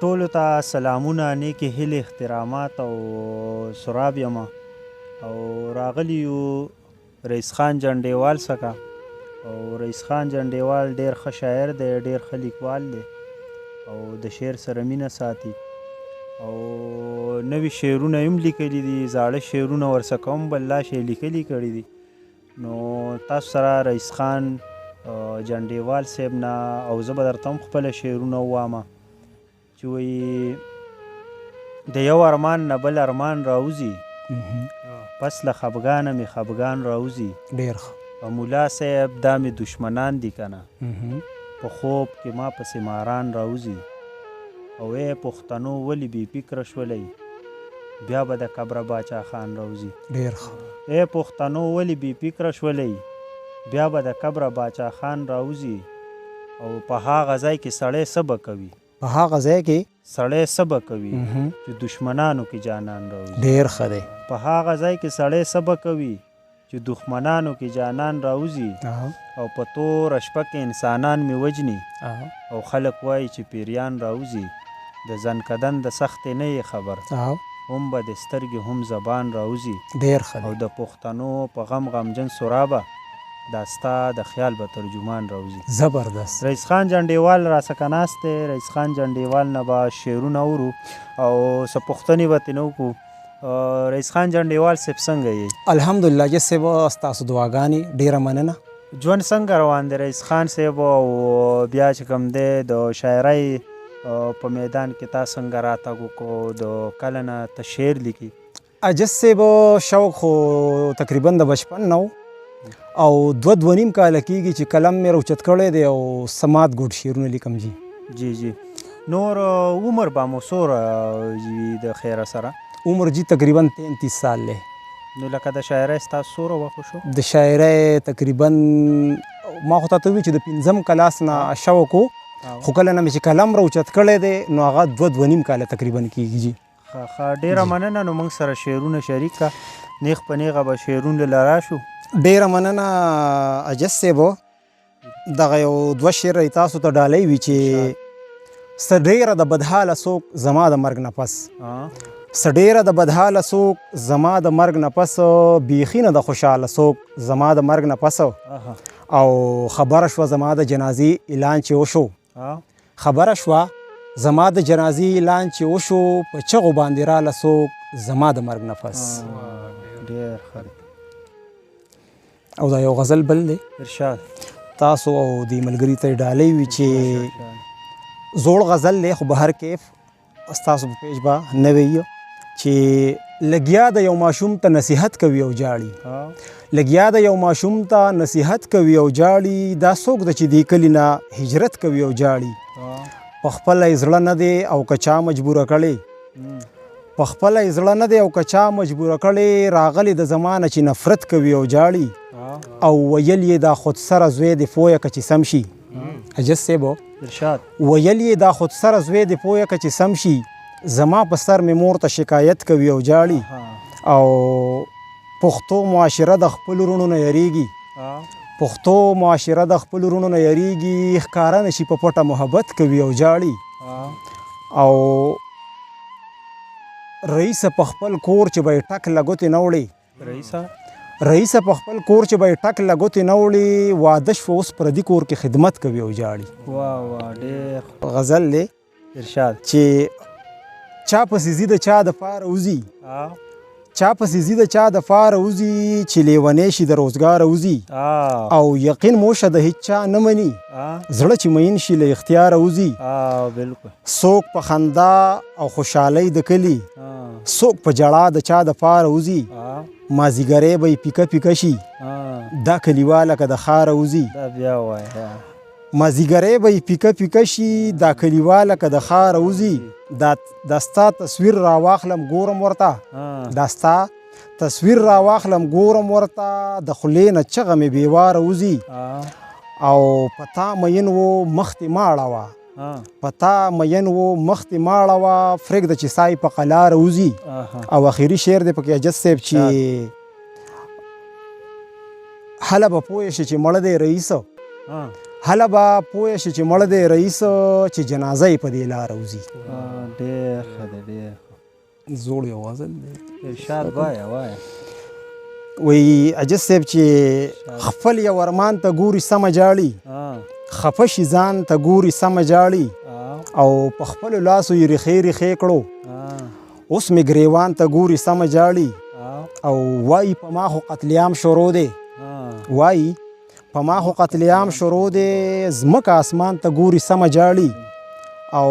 ټولو ته سلامونه، نیکې هیلې، احترامات او سراب یم او راغلی یو رئیس خان جنډیوال څخه. او رئیس خان جنډیوال ډیر ښه شاعر دی، ډیر ښه لیکوال دی او د شعر سره مینه ساتي او نوي شعرونه یې هم لیکلي دي، زاړه شعرونه ورڅخه هم بل لا شی لیکلي کړي دي. نو تاسو سره رئیس خان جنډیوال صاحب نه او زه به درته هم خپله شعرونه ووامه چې وایي د یو ارمان نه بل ارمان راوځي، پس له خفګانه مې خفګان راوځي. ډیر ښه. او مولا صاحب دا مې دشمنان دي که نه، په خوب کې ما پسې ماران راوځي. او ای پښتنو ولې بې فکره شولئ، بیا به د قبره باچا خان راوځي. ډیر ښه. ای پښتنو ولې بې فکره شولئ، بیا به د قبره باچا خان راوځي. او په هغه ځای کې سړی څه به کوي، په هغه ځای کې سړی څه به کوي چې دشمنانو کې جانان راوځي. ډیر ښه دی. په هغه ځای کې سړی څه به کوي چې دښمنانو کې جانان راوځي. او په توره شپه کې انسانان مې وژني او خلک وایي چې پیریان راوځي. د ځنکدن د سختې نه یې خبر، هم به د سترګې هم زبان راوځي. ډیر ښه او دی. د پښتنو په غم غمجن سرابه دا ستا د خیال به ترجمان راوځي. زبردست. رئیس خان جنډیوال راڅخه ناست دی. رئیس خان جنډیوال نه به شعرونه اورو او څه پوښتنې به ترې نه وکړو. رئیس خان جنډیوال صاحب څنګه یې؟ الحمدلله جس صاحب، ستاسو دعاګانې، ډیره مننه. ژوند څنګه روان دی رئیس خان صاحب؟ او بیا چې کوم دی د شاعرۍ په میدان کې تا څنګه راتګ وکړو، د کله نه ته شعر لیکي؟ اجس صاحب شوق خو تقریبا د بچپن نه او 2-2.5 کاله کېږي چې قلم مې راوچت کړی دی او سمات ګوډ شعرونه لیکم. جی جی جی. نور عمر به مو څومره وي د خیره سره؟ عمر جی تقریبا 33 سال دی. نو لکه د شاعرۍ ستاسو څومره وخت وشو؟ د شاعرۍ تقریبا ما خو تاته وویل چې د 5 کلاس نه شوق و، خو کله نه مې چې قلم راوچت کړی دی نو هغه 2-2.5 کاله تقریبا کېږي. جی ښه ښه، ډېره مننه. نو موږ سره شعرونه شریک کړه، نیغ په نیغه به شعرونه له راشو. ډېره مننه اجس صاحب. دغه یو 2 شعره یې تاسو ته ډالۍ وي چې څه ډېره د بدحاله څوک زما د مرګ نه پس، څه ډېره د بدحاله څوک زما د مرګ نه پس، بیخي نه د خوشحاله څوک زما د مرګ نه پس. او خبره شوه زما د جنازې اعلان چې وشو، خبره شوه زما د جنازې اعلان چې وشو، په چغو باندې راله څوک زما د مرګ نه پس. ډېر ښه دی. او دا یو غزل بل دی. ارشاد. تاسو او دې ملګري ته ډالۍ وي چې زوړ غزل دی، خو به هر کیف ستاسو په پیج به نوی وي چې لګیا د یو ماشوم ته نصیحت کوي او جاړي، لګیا د یو ماشوم ته نصیحت کوي او جاړي، دا څوک ده چې دې کلي نه هجرت کوي او جاړي، په خپله یې زړه نه دی او که چا مجبوره کړی، په خپله یې زړه نه دی او که چا مجبوره کړی، راغلی د زمانه چې نفرت کوي او جاړي، او ویل یې دا خودسره زوی دې پویه که چې سم شي. اجس صاحب. ارشاد. ویل یې دا خودسره زوی دې پویه که چې سم شي، زما په سر مې مور ته شکایت کوي او جاړي. او پښتو معاشره د خپلو وروڼو نه یریږي، پښتو معاشره د خپلو وروڼو نه یریږي، ښکاره نه شي په پټه محبت کوي او جاړي. او رئیسه په خپل کور چې به یې ټک له ګوتې نه وړي، رئیسه په خپل کور چې به یې ټک له ګوتې نه وړي، واده شوه اوس پردي کور کې خدمت کوي او جاړي. واه واه، ډېر غزل دی. ارشاد. چې چا پسې ځي د چا د پاره وځي، چا پسې ځي د چا د پاره وځي، چې لیونی شي د روزګاره وځي، او یقین مو شه د هیچا نه مني، زړه چې مین شي له اختیاره وځي. بالکل. څوک په خندا او خوشحالۍ د کلي، څوک په ژړا د چا د پاره وځي، مازیګری به یې پیکه پیکه شي، دا کلیواله که د ښاره وځي. دا بیا وایه. مازیګری به یې پیکه پیکه شي، دا کلیواله که د ښاره وځي، دا ستا تصویر راواخلم ګورم ورته، دا ستا تصویر راواخلم ګورم ورته، د خولې نه چغه مې بېواره وځي. او په تا مین و مخ دې مه اړوه، په تا مین و مخ دې مه اړوه، پرېږده چې سا یې په قلاره وځي. او اخري شعر دی پکې اجس صاحب چې هله به پوه شي چې مړه دی رئیس، هله به پوه شي چې مړ دی رئیس، چې جنازه یې په دې لاره وځي. ډېر ښه دی، ډېر زوړ یو غزل دی. ارشاد وایه وایه. وایي عاجز صاحب چې خپل یو ارمان ته ګوري سمه جاړي، خفه شي ځان ته ګوري سمه جاړي، او په خپلو لاسو یې ریښې ریښې کړو، اوس مې ګریوان ته ګوري سمه جاړي، او وایي په ما خو قتل عام شروع دی، وایي په ما خو قتل عام شروع دی، ځمکه اسمان ته ګوري سمه جاړي. او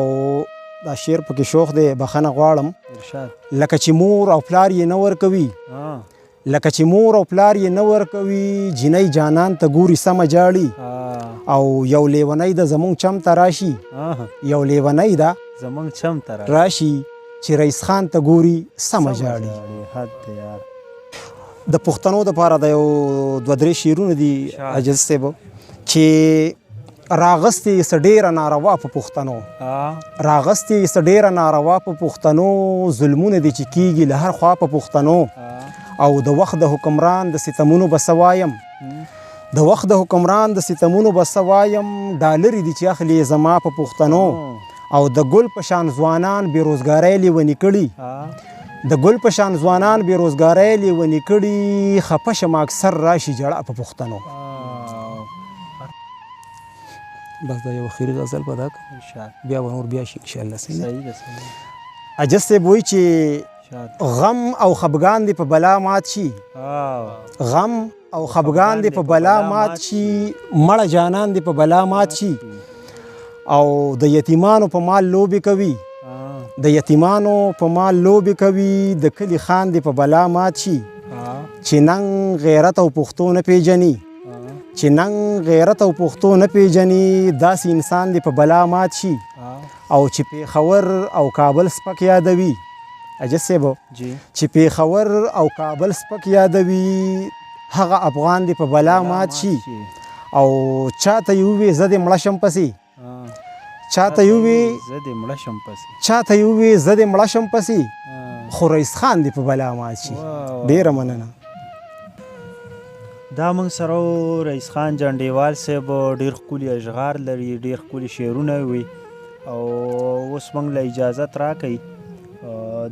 دا شعر پکې شوخ دی، بخښنه غواړم. لکه چې مور او پلار یې نه ورکوي، لکه چې مور او پلار یې نه ورکوي، جینۍ جانان ته ګوري سمه جاړي، او یو لیونی ده زمونږ چم ته راشي، یو لیونی ده زمونږ چم ته راشي، چې رئیس خان ته ګوري سمه جاړي. د پښتنو دپاره د یو دوه درې شعرونه دي عاجز صاحب، چې راغستې یې څه ډېره ناروا په پښتنو، راغستې یې څه ډېره ناروا په پښتنو، ظلمونه دي چې کیږي له هر خوا په پښتنو، او د وخت د حکمران د ستمونو به څه وایم، د وخت د حکمران د ستمونو به څه وایم، ډالرې دي چې اخلي یې زما په پښتنو، او د ګل په شان ځوانان بې روزګارۍ لیوني کړي، د ګل په شان ځوانان بې روزګارۍ لیوني کړي، خفه شم اکثر راشي جړا په پښتنو. بس دا یو اخري غزل به دا کوم، بیا به نور بیا شي انشاءالله. صحیح ده. عاجز صاحب وایي چې غم او خفګان دې په بلا مات شي، غم او خفګان دې په بلا مات شي، مړه جانان دې په بلا مات شي، او د یتیمانو په مال لوبې کوي، د یتیمانو په مال لوبې کوي، د کلي خان دې په بلا مات شي، چې ننګ غیرت او پښتو نه پیژني، چې ننګ غیرت او پښتو نه پیژني، داسې انسان دې په بلا مات شي، او چې پېښور او کابل سپک یادوي، عاجز صاحب چې پېښور او کابل سپک یادوي، هغه افغان دې په بلا مات شي، او چاته یې ووې زه دې مړه شم پسې، چاته یې ووې زه دې مړه شم پسې، چاته یې ووې زه دې مړه شم پسې، خو رئیس خان دې په بلا مات شي. ډېره مننه. دا موږ سره رئیس خان جنډیوال صاحب ډېر ښکلي اشعار لري، ډېر ښکلي شعرونه وي، او اوس موږ له اجازت راکوي.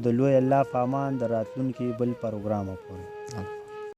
د لوی الله په امان د راتلونکي بل پروګرامه پورې.